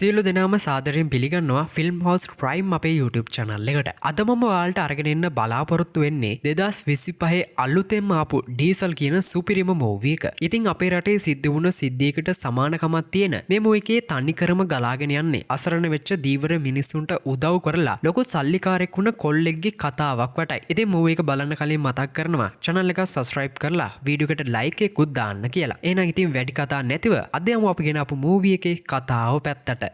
සියලු දෙනාම සාදරයෙන් පිළිගන්නවා ෆිල්ම් හවුස් ප්‍රයිම් අපේ YouTube channel එකට. අද මම ඔයාලට අරගෙන එන්න බලාපොරොත්තු වෙන්නේ 2025 අලුතෙන්ම ආපු ඩීසල් කියන සුපිරිම මූවි එක. ඉතින් අපේ රටේ සිද්ධ වුණ සිද්ධියකට සමානකමක් තියෙන මේ මූවි එකේ තනිකරම ගලාගෙන යන්නේ අසරණ වෙච්ච දීවර මිනිස්සුන්ට උදව් කරලා ලොකු සල්ලිකාරෙක් වුණ කොල්ලෙක්ගේ කතාවක් වටයි. ඉතින් මූවි එක බලන්න කලින් මතක් කරනවා channel එක subscribe කරලා වීඩියෝ එකට like එකකුත් දාන්න කියලා. එහෙනම් ඉතින් වැඩි කතා නැතිව අද යමු අපි ගෙන ආපු මූවි එකේ කතාව පැත්තට.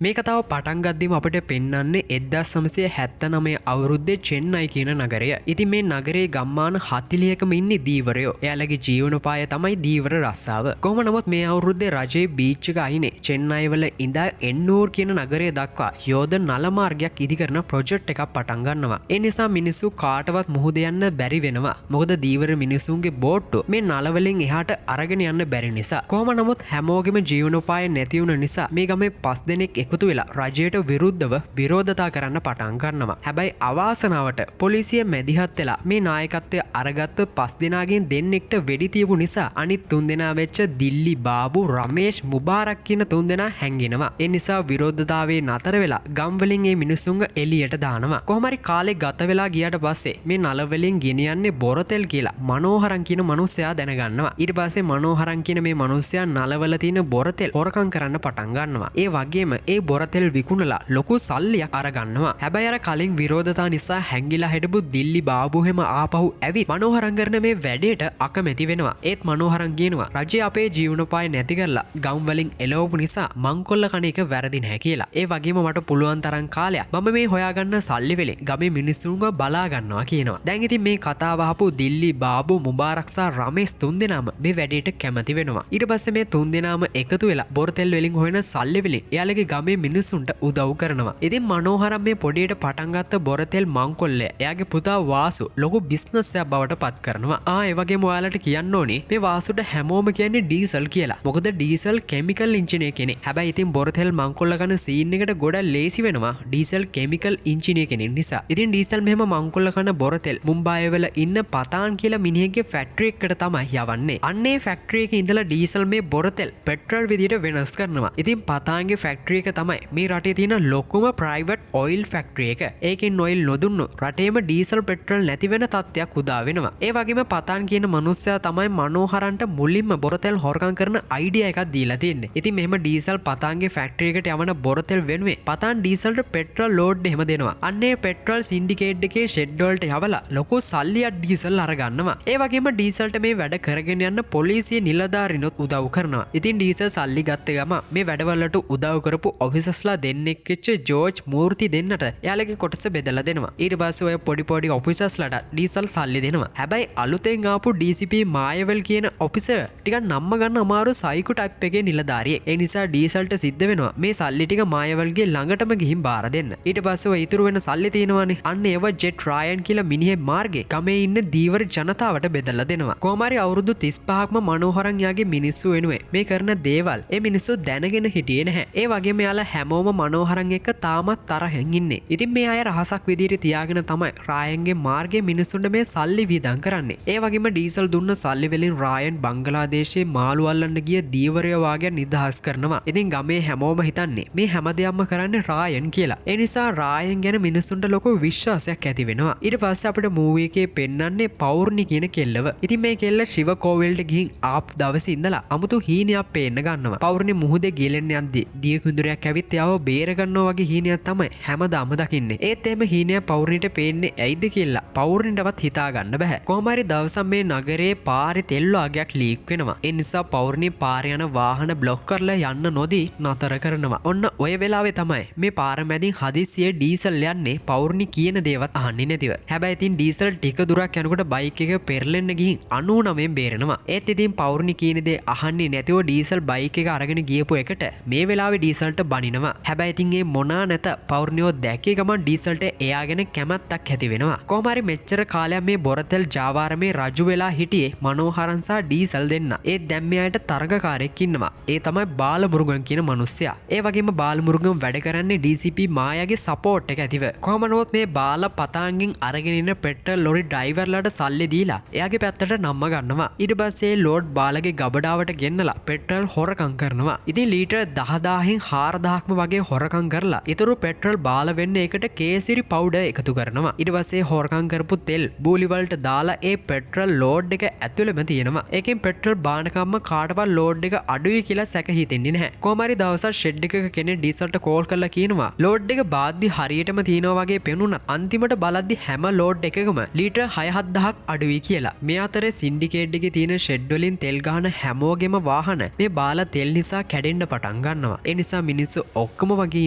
මේ කතාව පටන් ගද්දිම අපිට පෙන්වන්නේ 1979 අවුරුද්දේ චෙන්නයි කියන නගරය. ඉතින් මේ නගරේ ගම්මාන 40කම ඉන්නේ දීවරයෝ. එයාලගේ ජීවනෝපාය තමයි දීවර රස්සාව. කොහොම නමුත් මේ අවුරුද්දේ රජයේ බීච් එක අයිනේ චෙන්නයි වල ඉඳන් එන්නූර් කියන නගරය දක්වා යෝධ නල මාර්ගයක් ඉදි කරන ප්‍රොජෙක්ට් එකක් පටන් ගන්නවා. ඒ නිසා මිනිස්සු කාටවත් මුහුද යන්න බැරි වෙනවා. මොකද දීවර මිනිසුන්ගේ බෝට්ටු මේ නල වලින් එහාට අරගෙන යන්න බැරි නිසා. කොහොම නමුත් හැමෝගෙම ජීවනෝපාය නැති වුණ නිසා මේ ගමේ පස් දෙනෙක් එකතු වෙලා රජයට විරුද්ධව විරෝධතා කරන්න පටන් ගන්නවා. හැබැයි අවාසනාවට පොලිසිය මැදිහත් වෙලා මේ නායකත්වය අරගත්ත පස් දෙනාගෙන් දෙන්නෙක්ට වෙඩි තියපු නිසා අනිත් තුන් දෙනා වෙච්ච දිල්ලි බාබු, රමේෂ්, මුබාරක් කියන තුන් දෙනා හැංගෙනවා. ඒ නිසා විරෝධතාවයේ නතර වෙලා ගම් වලින් මේ මිනිස්සුන්ව එළියට දානවා. කොහොම හරි කාලේ ගත වෙලා ගියාට පස්සේ මේ නල වලින් ගෙනියන්නේ බොරතෙල් කියලා මනෝහරන් කියන මනුස්සයා දැනගන්නවා. ඊට පස්සේ මනෝහරන් කියන මේ මනුස්සයා නලවල තියෙන බොරතෙල් හොරකම් කරන්න පටන් ගන්නවා. ඒ වගේම ඒ බොරතෙල් විකුණලා ලොකු සල්ලියක් අරගන්නවා. හැබැයි අර කලින් විරෝධතා නිසා හැංගිලා හිටපු දිල්ලි බාබු හැම ආපහු ඇවිත් මනෝහරන් කරන මේ වැඩේට අකමැති වෙනවා. ඒත් මනෝහරන් කියනවා රජය අපේ ජීවනෝපාය නැති කරලා ගම් වලින් එලවපු නිසා මංකොල්ල කන එක වැරදි නෑ කියලා. ඒ වගේම මට පුළුවන් තරම් කාලයක් මම මේ හොයාගන්න සල්ලි වලින් ගමේ මිනිස්සුන්ව බලා ගන්නවා කියනවා. දැන් ඉතින් මේ කතාව අහපු දිල්ලි බාබු, මුබාරක් සහ රමේෂ් තුන් දෙනාම මේ වැඩේට කැමති වෙනවා. ඊට පස්සේ මේ තුන් දෙනාම එකතු වෙලා බොරතෙල් වලින් හොයන සල්ලි වලින් එයාලගේ ගමේ මිනිස්සුන්ට උදව් කරනවා. ඉතින් මනෝහරන් මේ පොඩියට පටන් ගත්ත බොරතෙල් මංකොල්ලය එයාගේ පුතා වාසු ලොකු බිස්නස් එකක් බවට පත් කරනවා. ඒ වගේම ඔයාලට කියන්න ඕනේ මේ වාසුට හැමෝම කියන්නේ ඩීසල් කියලා. මොකද ඩීසල් කෙමිකල් ඉංජිනේර කෙනෙක්. හැබැයි ඉතින් බොරතෙල් මංකොල්ල ගන්න සීන් එකට ගොඩක් ලේසි වෙනවා ඩීසල් කෙමිකල් ඉංජිනේර කෙනෙක් නිසා. ඉතින් ඩීසල් මෙහෙම මංකොල්ල කන බොරතෙල් මුම්බායි වල ඉන්න පතාන් කියලා මිනිහෙක්ගේ ෆැක්ටරි එකකට තමයි යවන්නේ. අන්න ඒ ෆැක්ටරි එකේ ඉඳලා ඩීසල් මේ බොරතෙල් පෙට්‍රල් විදියට වෙනස් කරනවා. ඉතින් පතාන්ගේ ෆැක්ටරි එක තමයි මේ රටේ තියෙන ලොකුම ප්‍රයිවට් ඔයිල් ෆැක්ටරි එක. ඒකෙන් ඔයිල් නොදුන්නොත් රටේම ඩීසල් පෙට්‍රල් නැති වෙන තත්ත්වයක් උදා වෙනවා. ඒ වගේම පතාන් කියන මනුස්සයා තමයි මනෝහරන්ට මුලින්ම බොරතෙල් හොරකම් කරන අයිඩියා එකක් දීලා තියෙන්නේ. ඉතින් මෙහෙම ඩීසල් පතාන්ගේ ෆැක්ටරි එකට යවන බොරතෙල් වෙනුවෙන් පතාන් ඩීසල්ට පෙට්‍රල් ලෝඩ් එහෙම දෙනවා. අන්න ඒ පෙට්‍රල් සින්ඩිකේට් එකේ ෂෙඩ් වලට යවලා ලොකු සල්ලියක් ඩීසල් අරගන්නවා. ඒ වගේම ඩීසල්ට මේ වැඩ කරගෙන යන්න පොලිසිය නිලධාරිනොත් උදව් කරනවා. ඉතින් ඩීසල් සල්ලි ගත්ත ගම මේ වැඩවලට උදව් කරපු ඔෆිසර්ස්ලා දෙන්නෙක් වෙච්ච ජෝර්ජ්, මූර්ති දෙන්නට එයාලගේ කොටස බෙදලා දෙනවා. ඊට පස්සේ ඔය පොඩි පොඩි ඔෆිසර්ස්ලාට ඩීසල් සල්ලි දෙනවා. හැබැයි අලුතෙන් ආපු DCP මායවල් කියන ඔෆිසර් ටිකක් නම්ම ගන්න අමාරු සයිකෝ ටයිප් එකේ නිලධාරියෙක්. ඒ නිසා ඩීසල්ට සිද්ධ වෙනවා මේ සල්ලි ටික මායවල්ගේ ළඟටම ගිහින් බාර දෙන්න. ඊට පස්සේ ඔය ඉතුරු වෙන සල්ලි තියෙනවානේ. අන්න ඒවා ජෙට් රායන් කියලා මිනිහෙක් මාර්ගේ ගමේ ඉන්න දීවර ජනතාවට බෙදලා දෙනවා. කොහොම හරි අවුරුදු 35ක්ම මනෝහරන් යාගේ මිනිස්සු වෙනුවෙන් මේ කරන දේවල් ඒ මිනිස්සු දැනගෙන හිටියේ නැහැ. ඒ වගේම එයාලා හැමෝම මනෝහරන් එක්ක තාමත් තරහෙන් ඉන්නේ. ඉතින් මේ අය රහසක් විදියට තියාගෙන තමයි රායන්ගේ මාර්ගයේ මිනිස්සුන්ට මේ සල්ලි වියදම් කරන්නේ. ඒ වගේම ඩීසල් දුන්න සල්ලි වලින් රායන් බංගලාදේශයේ මාළු අල්ලන්න ගිය දීවරයෝ වාගේ නිදහස් කරනවා. ඉතින් ගමේ හැමෝම හිතන්නේ මේ හැම දෙයක්ම කරන්නේ රායන් කියලා. ඒ නිසා රායන් ගැන මිනිස්සුන්ට ලොකු විශ්වාසයක් ඇති වෙනවා. ඊට පස්සේ අපිට මූවි එකේ පෙන්වන්නේ පෞර්ණි කියන කෙල්ලව. ඉතින් මේ කෙල්ල ශිව කෝවිලට ගිහින් ආපු දවසේ ඉඳලා අමුතු හීනයක් පේන්න ගන්නවා. පෞර්ණි මුහුදේ ගිලෙන්න යද්දි දිය කුඳුරයක් ඇවිත් එයාව බේර ගන්නවා වගේ හීනයක් තමයි හැමදාම දකින්නේ. ඒත් එහෙම හීනයක් පෞර්ණිට පේන්නේ ඇයිද කියලා පෞර්ණිටවත් හිතා ගන්න බෑ. කොහොම හරි දවසක් මේ නගරේ පාරේ තෙල් වාගයක් ලීක් වෙනවා. ඒ නිසා පෞර්ණි පාරේ යන වාහන බ්ලොක් කරලා යන්න නොදී නතර කරනවා. ඔන්න ඔය වෙලාවේ තමයි මේ පාර මැදින් හදිස්සියේ ඩීසල් යන්නේ පෞර්ණි කියන දේවත් අහන්නේ නැතිව. හැබැයි ඉතින් ඩීසල් ටික දුරක් යනකොට බයික් එක පෙරලෙන්න ගිහින් 99න් බේරෙනවා. ඒත් ඉතින් පෞර්ණි කියන දේ අහන්නේ නැතිව ඩීසල් බයික් එක අරගෙන ගියපු එකට මේ වෙලාවේ ඩීසල්ට බනිනවා. හැබැයි ඉතින් ඒ මොනා නැත පෞර්ණියෝ දැක්කේ ගමන් ඩීසල්ට එයා ගැන කැමැත්තක් ඇති වෙනවා. කොහොම හරි මෙච්චර කාලයක් මේ බොරතෙල් ජාවාරමේ රජු වෙලා හිටියේ මනෝහරන් සහ ඩීසල් දෙන්න. ඒත් දැන් මෙයාට තරගකාරයෙක් ඉන්නවා. ඒ තමයි බාලමුරුගන් කියන මිනිස්සයා. ඒ වගේම බාලමුරුගන් වැඩ කරන්නේ DCP මායාගේ සපෝට් එක ඇතිව. කොහොම නමුත් මේ බාල පතාංගෙන් අරගෙන ඉන්න පෙට්‍රල් ලොරි ඩ්‍රයිවර්ලාට සල්ලි දීලා එයාගේ පැත්තට නම්ම ගන්නවා. ඊට පස්සේ ලෝඩ් බාලගේ ගබඩාවට ගෙන්නලා පෙට්‍රල් හොරකම් කරනවා. ඉතින් ලීටර් 10,000න් 4,000ක්ම වගේ හොරකම් කරලා ඉතුරු පෙට්‍රල් බාල වෙන්න ඒකට කේසිරි පවුඩර් එකතු කරනවා. ඊට පස්සේ හොරකම් කරපු තෙල් බූලි වලට දාලා ඒ පෙට්‍රල් ලෝඩ් එක ඇතුළෙම තියෙනවා. ඒකෙන් පෙට්‍රල් බානකම්ම කාටවත් ලෝඩ් එක අඩුයි කියලා සැක හිතෙන්නේ නැහැ. කොහොම හරි දවසක් ෂෙඩ් එකක කෙනෙක් ඩීසල්ට කෝල් කරලා කියනවා ලෝඩ් එක බාද්දි හරියටම තියෙනවා වගේ පෙනුනත් අන්තිමට බලද්දි හැම ලෝඩ් එකකම ලීටර් 6-7,000ක් අඩුයි කියලා. මේ අතරේ සින්ඩිකේට් එකේ තියෙන ෂෙඩ් වලින් තෙල් ගහන හැමෝගෙම වාහන මේ බාල තෙල් නිසා කැඩෙන්න පටන් ගන්නවා. ඒ නිසා මිනිස්සු ඔක්කොම වගේ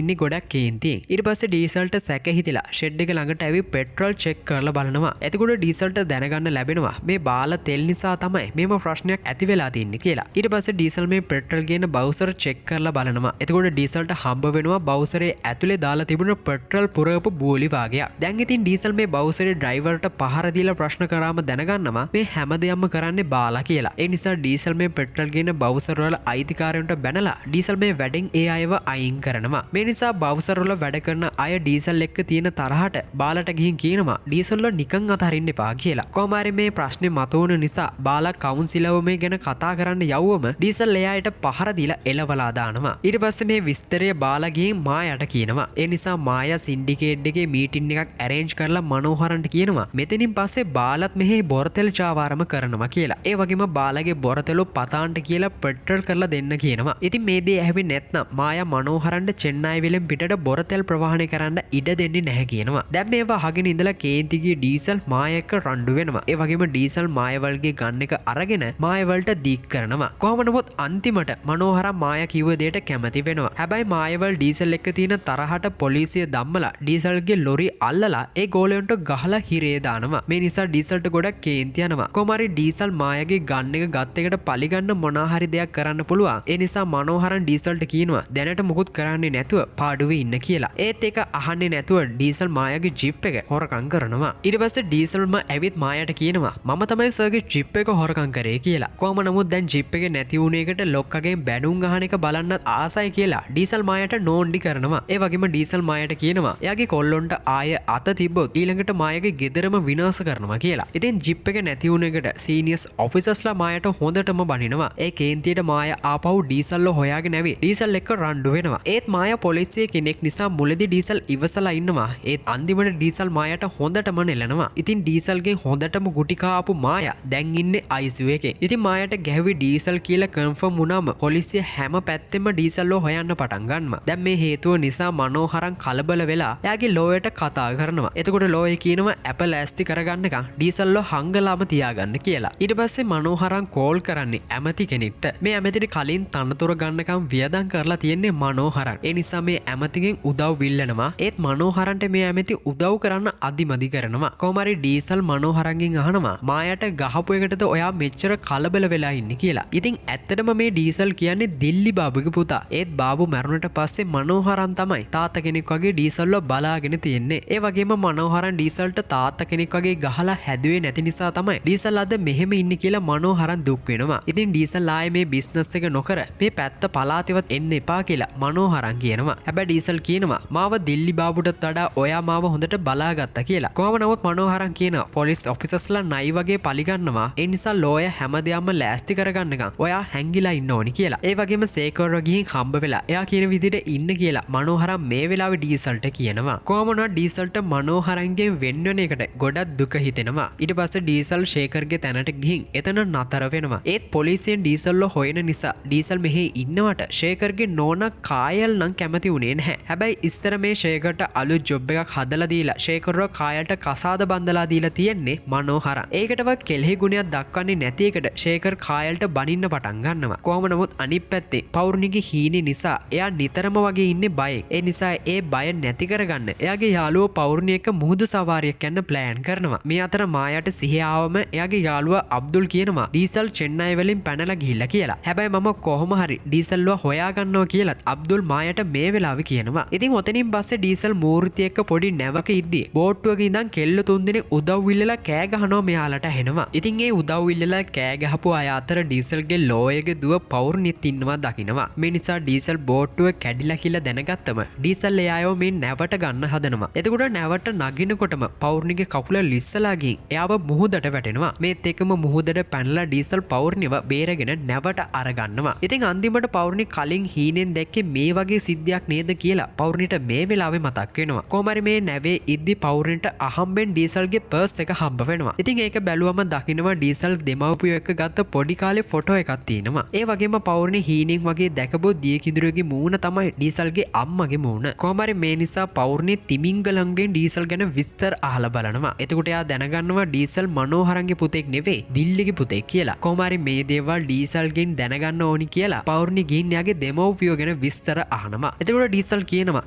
ඉන්නේ ගොඩක් කේන්තියෙන්. ඊට පස්සේ ඩීසල්ට සැක හිතිලා ෂෙඩ් එක ළඟට ඇවිත් පෙට්‍රල් චෙක් කරලා බලනවා. එතකොට ඩීසල්ට දැනගන්න ලැබෙනවා මේ බාල තෙල් නිසා තමයි මේම ප්‍රශ්නයක් ඇති වෙලා තින්නේ කියලා. ඊට පස්සේ ඩීසල් මේ පෙට්‍රල් ගේන බවුසර් චෙක් කරලා බලනවා. එතකොට ඩීසල්ට හම්බ වෙනවා බවුසරේ ඇතුලේ දාලා තිබුණ පෙට්‍රල් පුරවපු බෝලි වාගයක්. දැන් ඉතින් ඩීසල් මේ බවුසරේ ඩ්‍රයිවර්ට පහර දීලා ප්‍රශ්න කරාම දැනගන්නවා මේ හැම දෙයක්ම කරන්නේ බාලා කියලා. ඒ නිසා ඩීසල් මේ පෙට්‍රල් ගේන බවුසර් වල අයිතිකාරයන්ට බැනලා ඩීසල් මේ වැඩෙන් ඒ අයව අයින් කරනවා. මේ නිසා බවුසර් වල වැඩ කරන අය ඩීසල් එක්ක තියෙන තරහට බාලට ගිහින් කියනවා ඩීසල් වල නිකන් අතහරින්න එපා කියලා. කොහොම හරි මේ ප්‍රශ්නේ මතුවුණ නිසා බාලා කවුන්සිලව මේ ගැන කතා කරන්න යවුවම ඩීසල් එයාට පහර දීලා එලවලා දානවා. ඊට පස්සේ මේ විස්තරය බාලා ගිහින් මායාට කියනවා. ඒ නිසා මායා සින්ඩිකේට් එකේ මීටින් එකක් ඇරේන්ජ් කරලා මනෝහරන්ට කියනවා මෙතනින් පස්සේ බාලත් මෙහි බොරතෙල් ජාවාරම කරනවා කියලා. ඒ වගේම බාලගේ බොරතෙලු පතාන්ට කියලා පෙට්‍රල් කරලා දෙන්න කියනවා. ඉතින් මේ දේ ඇහුවේ නැත්නම් මායා මනෝහරන්ට චෙන්නයි වලින් පිටට බොරතෙල් ප්‍රවාහනය කරන්න ඉඩ දෙන්නේ නැහැ කියනවා. දැන් මේවා අහගෙන ඉඳලා කේන්ති ගිය ඩීසල් මායා එක්ක රණ්ඩු වෙනවා. ඒ වගේම ඩීසල් මායවල්ගේ ගන් එක අරගෙන මායවල්ට දීක් කරනවා. කොහොම නමුත් අන්තිමට මනෝහරන් මායා කිව්ව දෙයට කැමති වෙනවා. හැබැයි මායවල් ඩීසල් එක්ක තියෙන තරහට පොලිසිය දම්මලා ඩීසල්ගේ ලොරි අල්ලලා ඒ ගෝලයන්ට ගහලා හිරේ දානවා. මේ නිසා ඩීසල්ට ගොඩක් කේන්ති යනවා. කොහොම හරි ඩීසල් මායාගේ ගන් එක ගත් එකට පලිගන්න මොනා හරි දෙයක් කරන්න පුළුවන්. ඒ නිසා මනෝහරන් ඩීසල්ට කියනවා දැනට මුකුත් කරන්නේ නැතුව පාඩුවේ ඉන්න කියලා. ඒත් ඒක අහන්නේ නැතුව ඩීසල් මායාගේ ජිප් එක හොරකම් කරනවා. ඊට පස්සේ ඩීසල්ම ඇවිත් මායාට කියනවා මම තමයි සර්ගේ ජිප් එක හොරකම් කරේ කියලා. කොහොම නමුත් දැන් ජිප් එක නැති වුණ එකට ලොක්කගෙන් බැනුම් අහන එක බලන්නත් ආසයි කියලා ඩීසල් මායාට නෝන්ඩි කරනවා. ඒ වගේම ඩීසල් මායාට කියනවා එයාගේ කොල්ලොන්ට ආය අත තිබ්බොත් ඊළඟට මායාගේ ගෙදරම විනාශ කරනවා කියලා. ඉතින් ජිප් එක නැති වුණ එකට සීනියර්ස් ඔෆිසර්ස්ලා මායාට හොඳටම බනිනවා. ඒ කේන්තියට මායා ආපහු ඩීසල්ව හොයාගෙන ඇවිත් ඩීසල් එක්ක රණ්ඩු වෙනවා. ඒත් මායා පොලිසිය කෙනෙක් නිසා මුලදී ඩීසල් ඉවසලා ඉන්නවා. ඒත් අන්තිමට ඩීසල් මායාට හොඳටම නෙලනවා. ඉතින් ඩීසල්ගෙන් හොඳටම ගුටි කාපු මායා දැන් ඉන්නේ ICU එකේ. ඉතින් මායාට ගැහුවේ ඩීසල් කියලා කන්ෆර්ම් වුණාම පොලිසිය හැම පැත්තෙම ඩීසල්ව හොයන්න පටන් ගන්නවා. දැන් මේ හේතුව නිසා මනෝහරන් කලබල වෙලා එයාගේ ලෝයර්ට කතා කරනවා. එතකොට ලෝයර් කියනවා ඇප ලෑස්ති කරගන්නකම් ඩීසල්ව හංගලාම තියාගන්න කියලා. ඊට පස්සේ මනෝහරන් කෝල් කරන්නේ ඇමති කෙනෙක්ට. මේ ඇමතිට කලින් තනතුර ගන්නකම් වියදම් කරලා තියෙන්නේ මනෝහරන්. ඒ නිසා මේ ඇමතිගෙන් උදව් ඉල්ලනවා. ඒත් මනෝහරන්ට මේ ඇමති උදව් කරන්න අදිමදි කරනවා. කොහොම හරි ඩීසල් මනෝහරන්ගෙන් අහනවා මායාට ගහපු එකටද ඔයා මෙච්චර කලබල වෙලා ඉන්නේ කියලා. ඉතින් ඇත්තටම මේ ඩීසල් කියන්නේ දිල්ලි බාබුගේ පුතා. ඒත් බාබු මැරුණට පස්සේ මනෝහරන් තමයි තාත්තා කෙනෙක් වගේ ඩීසල්ව බලාගෙන තියෙන්නේ. ඒ වගේම මනෝහරන් ඩීසල්ට තාත්තා කෙනෙක් වගේ ගහලා හැදුවේ නැති නිසා තමයි ඩීසල් අද මෙහෙම ඉන්නේ කියලා මනෝහරන් දුක් වෙනවා. ඉතින් ඩීසල් ආයේ මේ බිස්නස් එක නොකර මේ පැත්ත පලාතේවත් එන්න එපා කියලා මනෝහරන් කියනවා. හැබැයි ඩීසල් කියනවා මාව දිල්ලි බාබුටත් වඩා ඔයා මාව හොඳට බලාගත්තා කියලා. කොහොම නමුත් මනෝහරන් කියනවා පොලිස් ඔෆිසර්ස්ලා නයි වගේ පලිගන්නවා. ඒ නිසා ලෝයර් හැම දෙයක්ම ලෑස්ති කරගන්නකම් ඔයා හැංගිලා ඉන්න ඕනි කියලා. ඒ වගේම සේකර්ව ගිහින් හම්බ වෙලා එයා කියන විදිහට ඉන්න කියලා මනෝහරන් මේ වෙලාවේ ඩීසල්ට කියනවා. කොහොම වුණත් ඩීසල්ට මනෝහරන්ගෙන් වෙන් වෙන එකට ගොඩක් දුක හිතෙනවා. ඊට පස්සේ ඩීසල් ශේකර්ගේ තැනට ගිහින් එතන නතර වෙනවා. ඒත් පොලිසියෙන් ඩීසල්ව හොයන නිසා ඩීසල් මෙහි ඉන්නවට ශේකර්ගේ නෝනා කායල් නම් කැමති වුණේ නැහැ. හැබැයි ඉස්සර මේ ශේකර්ට අලුත් ජොබ් එකක් හදලා දීලා ශේකර්ව කායල්ට කසාද බන්දලා දීලා තියෙන්නේ මනෝහරන්. ඒකටවත් කෙලෙහි ගුණයක් දක්වන්නේ නැති එකට ශේකර් කායල්ට බනින්න පටන් ගන්නවා. කොහොම නමුත් අනිත් පැත්තේ පෞර්ණිගේ හීනේ නිසා එයා නිතරම වගේ ඉන්නේ බයෙන්. ඒ නිසා ඒ බය නැති කරගන්න එයාගේ යාළුවෝ පෞර්ණි එක්ක මුහුදු සවාරියක් යන්න ප්ලෑන් කරනවා. මේ අතර මායාට සිහිය ආවම එයාගේ යාළුවා අබ්දුල් කියනවා ඩීසල් චෙන්නයි වලින් පැනලා ගිහිල්ලා කියලා. හැබැයි මම කොහොම හරි ඩීසල්ව හොයා ගන්නවා කියලත් අබ්දුල් මායට මේ වෙලාවේ කියනවා. ඉතින් ඔතනින් පස්සේ ඩීසල් මූර්තිය එක්ක පොඩි නැවක ඉද්දි බෝට්ටුවක ඉඳන් කෙල්ල තුන්දෙනෙක් උදව් ඉල්ලලා කෑ ගහනවා මෙයාලට ඇහෙනවා. ඉතින් ඒ උදව් ඉල්ලලා කෑ ගහපු අය අතර ඩීසල්ගේ ලෝයගේ දුව පෞර්ණිත් ඉන්නවා දකිනවා. මේ නිසා ඩීසල් බෝට්ටුව කැඩිලා කියලා දැනගත්තම ඩීසල් එයාව මේ නැවට ගන්න හදනවා. එතකොට නැවට නගිනකොටම පෞර්ණිගේ කකුල ලිස්සලා ගිහින් එයාව මුහුදට වැටෙනවා. මේත් එක්කම මුහුදට පැනලා ඩීසල් පෞර්ණිව බේරගෙන නැවට අරගන්නවා. ඉතින් අන්තිමට පෞර්ණි කලින් හීනෙන් දැක්කේ මේ වගේ සිද්ධියක් නේද කියලා පෞර්ණිට මේ වෙලාවේ මතක් වෙනවා. කොහොම හරි මේ නැවේ ඉද්දි පෞර්ණිට අහම්බෙන් ඩීසල්ගේ පර්ස් එක හම්බ වෙනවා. ඉතින් ඒක බැලුවම දකිනවා ඩීසල් දෙමව්පියෝ එක්ක ගත්ත පොඩි කාලේ ෆොටෝ එකක් තියෙනවා. ඒ වගේම පෞර්ණි හීනෙන් වගේ දැකපු දියකිඳුරුවගේ මූණ තමයි ඩීසල්ගේ අම්මගේ මූණ. කොහොම හරි මේ නිසා පෞර්ණි තිමිංගලන්ගෙන් ඩීසල් ගැන විස්තර අහලා බලනවා. එතකොට එයා දැනගන්නවා ඩීසල් මනෝහරන්ගේ පුතෙක් නෙවෙයි දිල්ලිගේ පුතෙක් කියලා. කොහොම හරි මේ දේවල් ඩීසල්ගෙන් දැනගන්න ඕනි කියලා පෞර්ණි ගිහින් එයාගේ දෙමව්පියෝ ගැන විස්තර අහනවා. එතකොට ඩීසල් කියනවා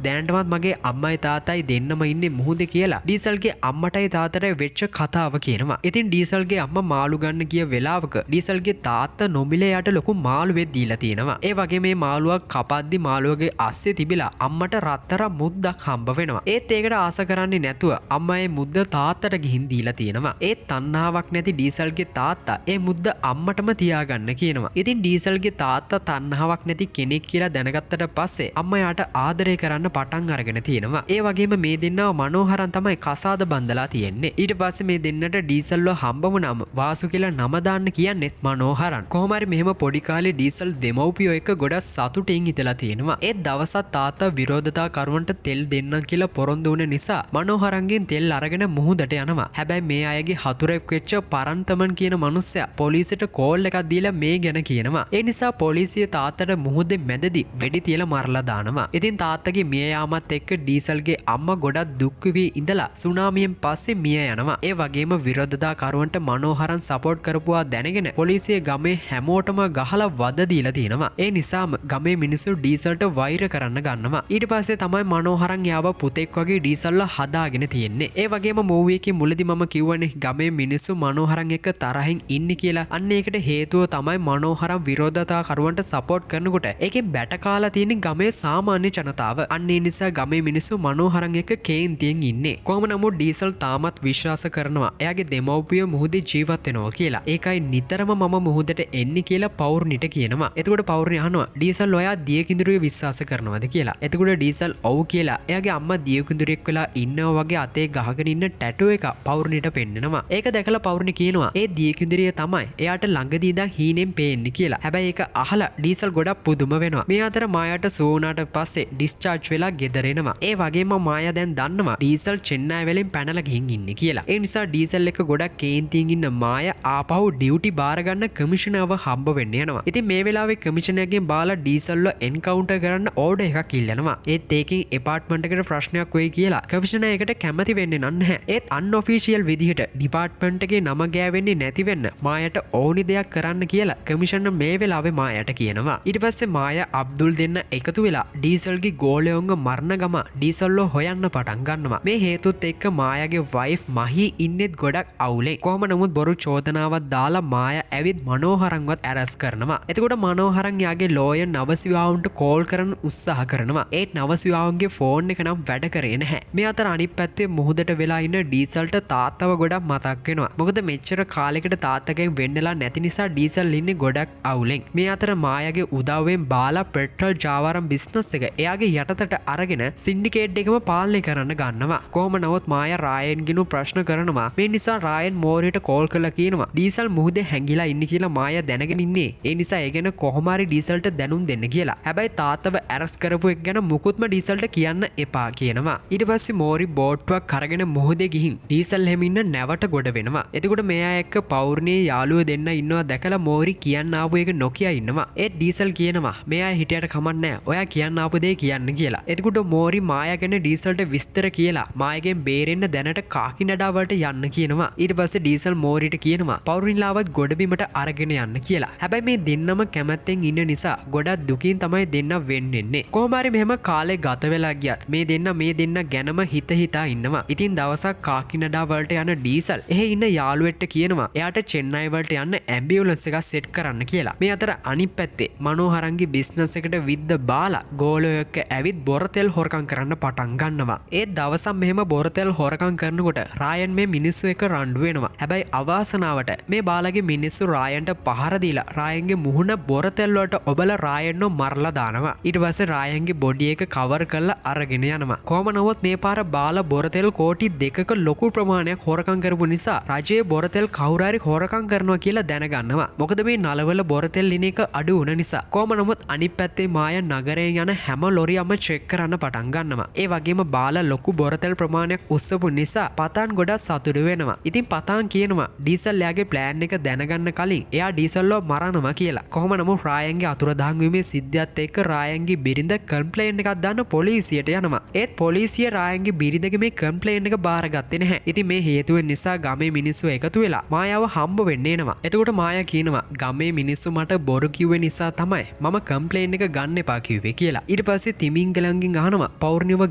දැනටමත් මගේ අම්මයි තාත්තයි දෙන්නම ඉන්නේ මුහුදේ කියලා. ඩීසල්ගේ අම්මටයි තාත්තටයි වෙච්ච කතාව කියනවා. ඉතින් ඩීසල්ගේ අම්මා මාළු ගන්න ගිය වෙලාවක ඩීසල්ගේ තාත්තා නොමිලේ යට ලොකු මාළුවෙක් දීලා තියෙනවා. ඒ වගේ මේ මාළුවා කපද්දි මාළුවගේ අස්සේ තිබිලා අම්මට රත්තරන් මුද්දක් හම්බ වෙනවා. ඒත් ඒකට ආස කරන්නේ නැතුව අම්මා ඒ මුද්ද තාත්තට ගිහින් දීලා තියෙනවා. ඒත් තණ්හාවක් නැති ඩීසල්ගේ තාත්තා ඒ මුද්ද අම්මටම තියාගන්න කියනවා. ඉතින් ඩීසල්ගේ තාත්තා තණ්හාවක් නැති කෙනෙක් කියලා දැනගත්තට පස්සේ අම්මා යාට ආදරය කරන්න පටන් අරගෙන තියෙනවා. ඒ වගේම මේ දෙන්නව මනෝහරන් තමයි කසාද බන්දලා තියෙන්නේ. ඊට පස්සේ මේ දෙන්නට ඩීසල්ව හම්බ වුණාම වාසු කියලා නම දාන්න කියන්නේත් මනෝහරන්. කොහොම හරි මෙහෙම පොඩි කාලේ ඩීසල් දෙමව්පියෝ එක්ක ගොඩක් සතුටින් ඉඳලා තියෙනවා. ඒත් දවසක් තාත්තා විරෝධතාකරුවන්ට තෙල් දෙන්නම් කියලා පොරොන්දු වුණ නිසා මනෝහරන්ගෙන් තෙල් අරගෙන මුහුදට යනවා. හැබැයි මේ අයගේ හතුරෙක් වෙච්ච පරන්තමන් කියන මනුස්සයා පොලිසියට කෝල් එකක් දීලා මේ ගැන කියනවා. ඒ නිසා පොලිසිය තාත්තට මුහුදේ මැදදී වෙඩි තියලා මරලා දානවා. ඉතින් තාත්තගේ මිය යාමත් එක්ක ඩීසල්ගේ අම්මා ගොඩක් දුක් වෙවි ඉඳලා සුනාමියෙන් පස්සේ මිය යනවා. ඒ වගේම විරෝධතාකරුවන්ට මනෝහරන් සපෝට් කරපුවා දැනගෙන පොලිසිය ගමේ හැමෝටම ගහලා වද දීලා තියෙනවා. ඒ නිසාම ගමේ මිනිස්සු ඩීසල්ට වෛර කරන්න ගන්නවා. ඊට පස්සේ තමයි මනෝහරන් යාව පුතෙක් වගේ ඩීසල්ව හදාගෙන තියෙන්නේ. ඒ වගේම මූවි එකේ මුලදී මම කිව්වනේ ගමේ මිනිස්සු මනෝහරන් එක්ක තරහින් ඉන්නේ කියලා. අන්න ඒකට හේතුව තමයි මනෝහරන් විරෝධතාකරුවන්ට සපෝට් කරනකොට ඒකෙන් බැට කාලා තියෙන ගමේ සාමාන්‍ය ජනතාව. අන්න ඒ නිසා ගමේ මිනිස්සු මනෝහරන් එක්ක කේන්තියෙන් ඉන්නේ. කොහොම නමුත් ඩීසල් තාමත් විශ්වාස කරනවා එයාගේ දෙමව්පියෝ මුහුදේ ජීවත් වෙනවා කියලා. ඒකයි නිතරම මම මුහුදට එන්නේ කියලා පෞර්ණිට කියනවා. එතකොට පෞර්ණි අහනවා ඩීසල් ඔයා දියකිඳුරුවේ විශ්වාස කරනවද කියලා. එතකොට ඩීසල් ඔව් කියලා එයාගේ අම්මා දියකිඳුරෙක් වෙලා ඉන්නවා වගේ අතේ ගහගෙන ඉන්න ටැටු එක පෞර්ණිට පෙන්නනවා. ඒක දැකලා පෞර්ණි කියනවා ඒ දියකිඳුරිය තමයි එයාට ළඟදී ඉඳන් හීනෙන් පේන්නේ කියලා. හැබැයි ඒක අහලා ඩීසල් ගොඩක් පුදුම වෙනවා. මේ අතර මායාට සුව වුණාට පස්සේ ඩිස්චාර්ජ් වෙලා ගෙදර එනවා. ඒ වගේම මායා දැන් දන්නවා ඩීසල් චෙන්නයි වලින් පැනලා ගිහින් ඉන්නේ කියලා. ඒ නිසා ඩීසල් එක ගොඩක් කේන්තියෙන් ඉන්න මායා ආපහු ඩියුටි බාර ගන්න කමිෂනර්ව හම්බ වෙන්න යනවා. ඉතින් මේ වෙලාවේ කමිෂනර්ගෙන් බාලා ඩීසල්ව එන්කවුන්ටර් කරන්න ඕඩර් එකක් ඉල්ලනවා. ඒත් ඒකෙන් ඇපාර්ට්මන්ට් එකට ප්‍රශ්නයක් වෙයි කියලා කමිෂනර් ඒකට කැමති වෙන්නේ නැහැ. ඒත් අන්ඔෆිෂියල් විදිහට ඩිපාර්ට්මන්ට් එකේ නම ගෑවෙන්නේ නැති වෙන්න මායාට ඕනි දෙයක් කරන්න කියලා කමිෂනර් මේ වෙලාවේ මායාට කියනවා. ඊට පස්සේ මායා අබ්දුල් දෙන්න එකතු වෙලා ඩීසල්ගේ ගෝලයොන්ව මරණ ගම ඩීසල්ව හොයන්න පටන් ගන්නවා. මේ හේතුත් එක්ක මායාගේ වයිෆ් මහී ඉන්නෙත් ගොඩක් අවුලේ. කොහොම නමුත් බොරු චෝදනාවක් දාලා මායා ඇවිත් මනෝහරන්වත් ඇරස් කරනවා. එතකොට මනෝහරන් යාගේ ලෝයර් නවසිවාවුන්ට කෝල් කරන්න උත්සාහ කරනවා. ඒත් නවසිවාවුන්ගේ ෆෝන් එක නම් වැඩ කරේ නැහැ. මේ අතර අනිත් පැත්තේ මුහුදට වෙලා ඉන්න ඩීසල්ට තාත්තව ගොඩක් මතක් වෙනවා. මොකද මෙච්චර කාලෙකට තාත්තගෙන් වෙන්නලා නැති නිසා ඩීසල් ඉන්නේ ගොඩක් අවුලෙන්. මේ අතර මායාගේ උදව්වෙන් බාලා පෙට්‍රල් ජාවාරම් බිස්නස් එක එයාගේ යටතට අරගෙන සින්ඩිකේට් එකම පාලනය කරන්න ගන්නවා. කොහොම නමුත් මායා රායන්ගෙනු ප්‍රශ්න කරනවා. මේ නිසා රායන් මෝරියට කෝල් කරලා කියනවා ඩීසල් මුහුදේ හැංගිලා ඉන්නේ කියලා මායා දැනගෙන ඉන්නේ. ඒ නිසා ඒ ගැන කොහොම හරි ඩීසල්ට දැනුම් දෙන්න කියලා. හැබැයි තාත්තව ඇරස් කරපු එක ගැන මුකුත්ම ඩීසල්ට කියන්න එපා කියනවා. ඊට පස්සේ මෝරි බෝට්ටුවක් අරගෙන මුහුදේ ගිහින් ඩීසල් හැම ඉන්න නැවට ගොඩ වෙනවා. එතකොට මෙයා එක්ක පෞර්ණියේ යාළුවෝ දෙන්න ඉන්නවා දැකලා මෝරි කියන්න ආපු එක නොකිය ඉන්නවා. ඒත් ඩීසල් කියනවා මෙයා හිටියට කමක් නැහැ, ඔයා කියන්න ආපු දේ කියන්න කියලා. එතකොට මෝරි මායා ගැන ඩීසල්ට විස්තර කියලා මායාගෙන් බේරෙන්න දැනට කාකිනඩා වලට යන්න කියනවා. ඊට පස්සේ ඩීසල් මෝරිට කියනවා පෞර්ණිලාවත් ගොඩබිමට අරගෙන යන්න කියලා. හැබැයි මේ දෙන්නම කැමැත්තෙන් ඉන්න නිසා ගොඩක් දුකින් තමයි දෙන්න වෙන්නේ. කොහොම හරි මෙහෙම කාලේ ගත වෙලා ගියත් මේ දෙන්න ගැනම හිත හිතා ඉන්නවා. ඉතින් දවසක් කාකිනඩා වලට යන ඩීසල් එහෙ ඉන්න යාළුවෙක්ට කියනවා එයාට චෙන්නයි වලට යන්න ඇම්බියුලන්ස් එකක් සෙට් කරන්න කියලා. මේ අතර අනිත් පැත්තේ මනෝහරන්ගේ බිස්නස් එකට විද්ද බාලා ගෝලයෝ එක්ක ඇවිත් බොරතෙල් හොරකම් කරන්න පටන් ගන්නවා. ඒ දවසක් මෙහෙම බොරතෙල් හොරකම් කරනකොට රායන් මේ මිනිස්සු එක්ක රණ්ඩු වෙනවා. හැබැයි අවාසනාවට මේ බාලගේ මිනිස්සු රායන්ට පහර දීලා රායන්ගේ මුහුණ බොරතෙල් වලට ඔබලා රායන්ව මරලා දානවා. ඊට පස්සේ රායන්ගේ බොඩි එක කවර් කරලා අරගෙන යනවා. කොහොම නමුත් මේ පාර බාලා බොරතෙල් කෝටි 2ක ලොකු ප්‍රමාණයක් හොරකම් කරපු නිසා රජයේ බොරතෙල් කවුරු හරි හොරකම් කරනවා කියලා දැනගන්නවා. මොකද මේ නලවල බොරතෙල් එන එක අඩු වුණ නිසා. කොහොම නමුත් අනිත් පැත්තේ මායා නගරයෙන් යන හැම ලොරියක්ම චෙක් කරන්න පටන් ගන්නවා. ඒ වගේම බාලා ලොකු බොරතෙල් ප්‍රමාණයක් උස්සපු නිසා පතාන් ගොඩක් සතුටු වෙනවා. ඉතින් පතාන් කියනවා ඩීසල් එයාගේ ප්ලෑන් එක දැනගන්න කලින් එයා ඩීසල්ව මරනවා කියලා. කොහොම නමුත් රායන්ගේ අතුරුදහන් වීමේ සිද්ධියත් එක්ක රායන්ගේ බිරිඳ කම්ප්ලේන් එකක් දාන්න පොලිසියට යනවා. ඒත් පොලිසිය රායන්ගේ බිරිඳගේ මේ කම්ප්ලේන් එක බාරගත්තේ නැහැ. ඉතින් මේ හේතුවෙන් නිසා ගමේ මිනිස්සු එකතු වෙලා මායාව හම්බ වෙන්න එනවා. එතකොට මායා කියනවා ගමේ මිනිස්සු මට බොරු කිව්වේ නිසා තමයි මම කම්ප්ලේන් එක ගන්න එපා කිව්වේ කියලා. ඊට පස්සේ තිමිංගලන්ගෙන් අහනවා පෞර්ණියව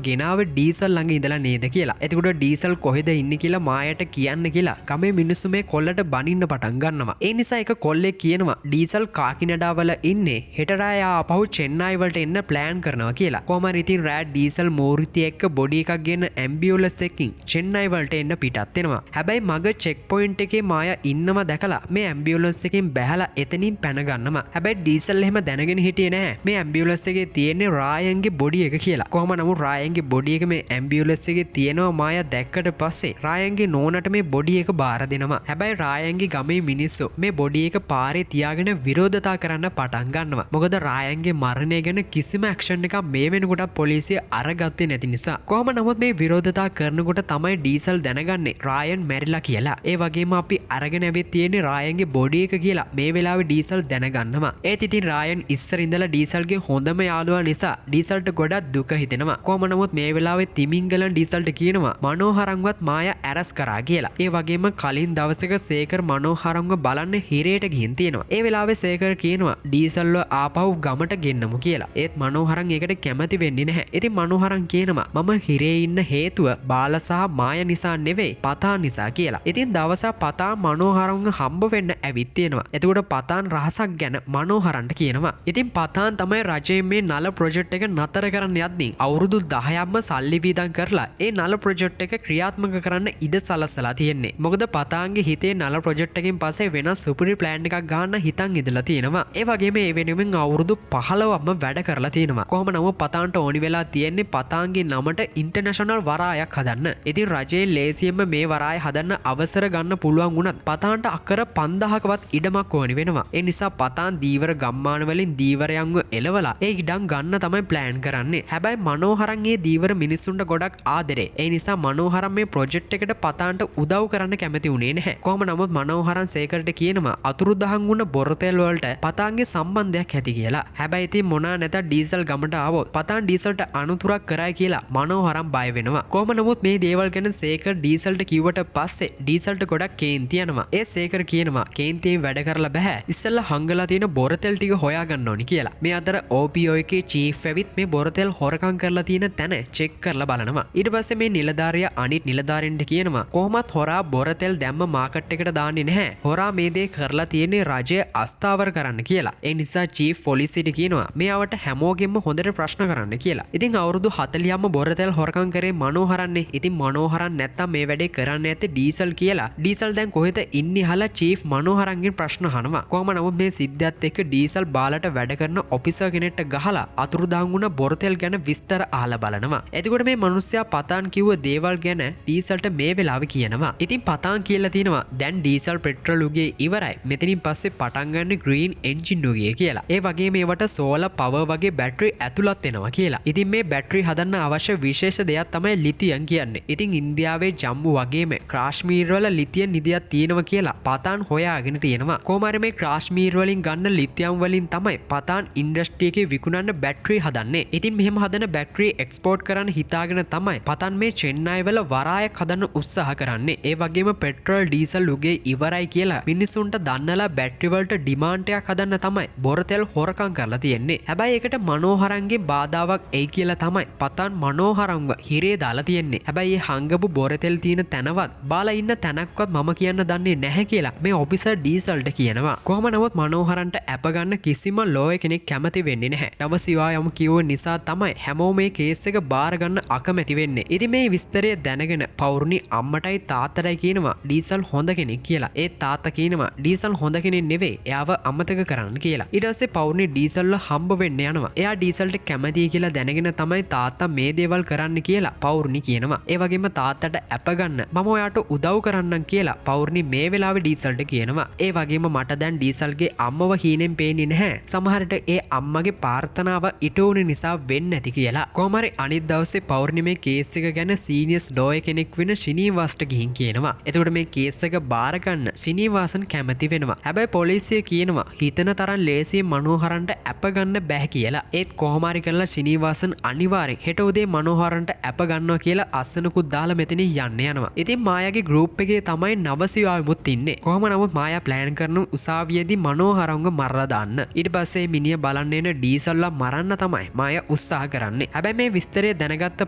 ගෙනාවේ ඩීසල් ළඟ ඉඳලා නේද කියලා. එතකොට ඩීසල් කොහෙද ඉන්නේ කියලා මායාට කියන්න කියලා ගමේ මිනිස්සු මේ කොල්ලට බනින්න පටන් ගන්නවා. ඒ නිසා එක කොල්ලෙක් කියනවා ඩීසල් කාකිනඩාවල ඉන්නේ හෙට රෑ ආපහු චෙන්නයි වලට එන්න ප්ලෑන් කරනවා කියලා. කොහොම හරි ඉතින් රෑ ඩීසල් මූර්තිය එක්ක බොඩි එකක් ගෙන ඇම්බියුලන්ස් එකකින් චෙන්නයි වලට එන්න පිටත් වෙනවා. හැබැයි මග චෙක් පොයින්ට් එකේ මායා ඉන්නම දැකලා මේ ඇම්බියුලන්ස් එකෙන් බැහැලා එතනින් පැන ගන්නවා. හැබැයි ඩීසල් එහෙම දැනගෙන හිටියේ නෑ මේ ඇම්බියුලන්ස් එකේ තියෙන්නේ රායන්ගේ බොඩි එක කියලා. කොහොම නමුත් රායන්ගේ බොඩි එක මේ ඇම්බියුලන්ස් එකේ තියෙනවා මායා දැක්කට පස්සේ රායන්ගේ නෝනට මේ බොඩි එක බාර දෙනවා. හැබැයි රායන්ගේ ගමේ මිනිස්සු මේ බොඩි එක පාරේ තියාගෙන විරෝධතා කරන්න පටන් ගන්නවා. මොකද රායන්ගේ මරණය ගැන කිසිම ඇක්ෂන් එකක් මේ වෙනකොට පොලිසිය අරගත්තේ නැති නිසා. කොහොම නමුත් මේ විරෝධතා කරනකොට තමයි ඩීසල් දැනගන්නේ රායන් මැරිලා කියලා. ඒ වගේම අපි අරගෙන ඇවිත් තියෙන්නේ රායන්ගේ බොඩි එක කියලා මේ වෙලාවේ ඩීසල් දැනගන්නවා. ඒත් ඉතින් රායන් ඉස්සර ඉඳලා ඩීසල්ගේ හොඳම යාළුවා නිසා ඩීසල්ට ගොඩක් දුක හිතෙනවා. කොහොම නමුත් මේ වෙලාවේ තිමිංගලන් ඩීසල්ට කියනවා මනෝහරන්වත් මායා ඇරස් කරා කියලා. ඒ වගේම කලින් දවසක සේකර් මනෝහරන්ව බලන්න හිරේට ගිහින් තියෙනවා. ඒ වෙලාවේ සේකර් කියනවා ඩීසල්ව ආපහු ගමට ගෙන්නමු කියලා. ඒත් මනෝහරන් ඒකට කැමති වෙන්නේ නැහැ. ඉතින් මනෝහරන් කියනවා මම හිරේ ඉන්න හේතුව බාලා සහ මායා නිසා නෙවෙයි පතා නිසා කියලා. ඉතින් දවසක් පතා මනෝහරන්ව හම්බ වෙන්න ඇවිත් තියෙනවා. එතකොට පතාන් රහසක් ගැන මනෝහරන්ට කියනවා. ඉතින් පතාන් තමයි රජයෙන් මේ නල ප්‍රොජෙක්ට් එක නතර කරන්න යද්දී අවුරුදු 10ක්ම සල්ලි වීදම් කරලා ඒ නල ප්‍රොජෙක්ට් එක ක්‍රියාත්මක කරන්න ඉඩ සලසලා තියෙන්නේ. මොකද පතාන්ගේ හිතේ නල ප්‍රොජෙක්ට් එකෙන් පස්සේ වෙනස් සුපිරි ප්ලෑන් එකක් ගන්න හිතන් ඉඳලා තියෙනවා. ඒ වගේම ඒ වෙනුවෙන් අවුරුදු 15ක්ම වැඩ කරලා තියෙනවා. කොහොම නමුත් පතාන්ට ඕනි වෙලා තියෙන්නේ පතාන්ගේ නමට ඉන්ටර්නැෂනල් වරායක් හදන්න. ඉතින් රජයේ ලේසියෙන්ම මේ වරාය හදන්න අවසර ගන්න පුළුවන් වුණත් පතාන්ට අක්කර 5000කවත් ඉඩමක් ඕනි වෙනවා. ඒ නිසා පතාන් දීවර ගම්මාන වලින් දීවරයන්ව එලවලා ඒ ඉඩම් ගන්න තමයි ප්ලෑන් කරන්නේ. හැබැයි මනෝහරන් ඒ දීවර මිනිස්සුන්ට ගොඩක් ආදරේ. ඒ නිසා මනෝහරන් මේ ප්‍රොජෙක්ට් එකට පතාන්ට උදව් කරන්න කැමති වුණේ නැහැ. කොහොම නමුත් මනෝහරන් සේකරට කියනවා අතුරුදහන් වුණ බොරතෙල් වලට පතාන්ගේ සම්බන්ධයක් ඇති කියලා. හැබැයි ඉතින් මොනා නැතත් ඩීසල් ගමට ආවොත් පතාන් ඩීසල්ට අනුතුරක් කරයි කියලා මනෝහරන් බය වෙනවා. කොහොම නමුත් මේ දේවල් ගැන සේකර් ඩීසල්ට කිව්වට පස්සේ ඩීසල්ට ගොඩක් කේන්ති යනවා. ඒ සේකර් කියනවා කේන්තියෙන් වැඩ කරලා බෑ. ඉස්සෙල්ලා හංගලා තියෙන බොරතෙල් ටික හොයාගන්න ඕනි කියලා. මේ අතර OPO එකේ චීෆ් ඇවිත් මේ බොරතෙල් හොරකම් කරලා තියෙන තැන චෙක් කරලා බලනවා. ඊට පස්සේ මේ නිලධාරියා අනිත් නිලධාරීන්ට කියනවා කොහොමත් හොරා බොරතෙල් දැම්ම මාකට් එකට දාන්නේ නැහැ. හොරා මේ දේ කරලා තියෙන්නේ රජය අස්ථාවර කරන්න කියලා. ඒ නිසා චීෆ් පොලිසියට කියනවා මේ අවට හැමෝගෙම හොඳට ප්‍රශ්න කරන්න කියලා. ඉතින් අවුරුදු 40ක්ම බොරතෙල් හොරකම් කරේ මනෝහරන්නේ. ඉතින් මනෝහරන් නැත්තම් මේ වැඩේ කරන්න ඇත්තේ ඩීසල් කියලා. ඩීසල් දැන් කොහෙද ඉන්නේ අහලා චීෆ් මනෝහරන්ගෙන් ප්‍රශ්න අහනවා. කොහොම නමුත් මේ සිද්ධියත් එක්ක ඩීසල් බාලට වැඩ කරන ඔෆිසර් කෙනෙක්ට ගහලා අතුරුදහන් වුණ බොරතෙල් ගැන විස්තර අහලා බලනවා. එතකොට මේ මිනිස්සයා පතාන් කිව්ව දේවල් ගැන ඩීසල්ට මේ වෙලාවේ කියනවා. ඉතින් පතාන් කියලා තිනවා දැන් ඩීසල් පෙට්‍රල් යුගයේ ඉවරයි. මෙතනින් පස්සේ පටන් ගන්න ග්‍රීන් එන්ජින් යුගය කියලා. ඒ වගේම ඒවට සෝලර් පවර් වගේ බැටරි ඇතුළත් වෙනවා කියලා. ඉතින් මේ බැටරි හදන්න අවශ්‍ය විශේෂ දෙයක් තමයි ලිතියම් කියන්නේ. ඉතින් ඉන්දියාවේ ජම්මු වගේම කාශ්මීර් වල ලිතියම් නිධියක් තියෙනවා කියලා පතාන් හොයාගෙන තියෙනවා. කොහොම හරි මේ කාශ්මීර් වලින් ගන්න ලිතියම් වලින් තමයි පතාන් ඉන්ඩස්ට්‍රි එකේ විකුණන්න බැටරි හදන්නේ. ඉතින් මෙහෙම හදන බැටරි එක්ස්පෝර්ට් කරන්න හිතාගෙන තමයි පතාන් මේ චෙන්නයි වල වරායක් හදන්න උත්සාහ කරන්නේ. ඒ වගේම පෙට්‍රල් ඩීසල් යුගයේ ඉවරයි කියලා මිනිස්සුන්ට දන්නලා බැටරි වලට ඩිමාන්ඩ් එකක් හදන්න තමයි බොරතෙල් හොරකම් කරලා තියෙන්නේ. හැබැයි ඒකට මනෝහරන්ගේ බාධාවක් එයි කියලා තමයි පතාන් මනෝහරන්ව හිරේ දාලා තියෙන්නේ. හැබැයි ඒ හංගපු බොරතෙල් තියෙන තැනවත් බාලා ඉන්න තැනක්වත් මම කියන්න දන්නේ නැහැ කියලා මේ ඔෆිසර් ඩීසල්ට කියනවා. කොහොම නමුත් මනෝහරන්ට ඇප ගන්න කිසිම ලෝයර් කෙනෙක් කැමති වෙන්නේ වෙන්නේ නැහැ. නවසිවායම් කිව්ව නිසා තමයි හැමෝම මේ කේස් එක බාර ගන්න අකමැති වෙන්නේ. ඉතින් මේ විස්තරය දැනගෙන පෞර්ණි අම්මටයි තාත්තටයි කියනවා ඩීසල් හොඳ කෙනෙක් කියලා. ඒ තාත්තා කියනවා ඩීසල් හොඳ කෙනෙක් නෙවෙයි, එයාව අමතක කරන්න කියලා. ඊට පස්සේ පෞර්ණි ඩීසල්ව හම්බ වෙන්න යනවා. එයා ඩීසල්ට කැමතියි කියලා දැනගෙන තමයි තාත්තා මේ දේවල් කරන්න කියලා පෞර්ණි කියනවා. ඒ වගේම තාත්තට ඇප ගන්න මම ඔයාට උදව් කරන්නම් කියලා පෞර්ණි මේ වෙලාවේ ඩීසල්ට කියනවා. ඒ වගේම මට දැන් ඩීසල්ගේ අම්මව හීනෙන් පේන්නේ නැහැ. සමහරට ඒ අම්මගේ ප්‍රාර්ථනාව ඉටු වුණ නිසා වෙන්න ඇති කියලා. කොහොම හරි අනිත් දවසේ පෞර්ණි මේ කේස් එක ගැන සීනියර්ස් ලෝයර් කෙනෙක් වෙන ශ්‍රීනිවාස්ට ගිහින් කියනවා. එතකොට මේ කේස් එක බාර ගන්න ශ්‍රීනිවාසන් කැමති වෙනවා. හැබැයි පොලිසිය කියනවා හිතන තරම් ලේසියෙන් මනෝහරන්ට ඇප ගන්න බෑ කියලා. ඒත් කොහොම හරි කරලා ශ්‍රීනිවාසන් අනිවාර්යෙන් හෙට උදේ මනෝහරන්ට ඇප ගන්නවා කියලා අස්සනකුත් දාලා මෙතනින් යන්න යනවා. ඉතින් මායාගේ ගෲප් එකේ තමයි නවසිවායමුත් ඉන්නේ. කොහොම නමුත් මායා ප්ලෑන් කරන උසාවියේදී මනෝහරන්ව මරලා දාන්න. ඊට පස්සේ මිනිහ බලන්න එන ඩීසල්ලා මරන්න තමයි මායා උත්සාහ කරන්නේ. හැබැයි මේ විස්තරය දැනගත්ත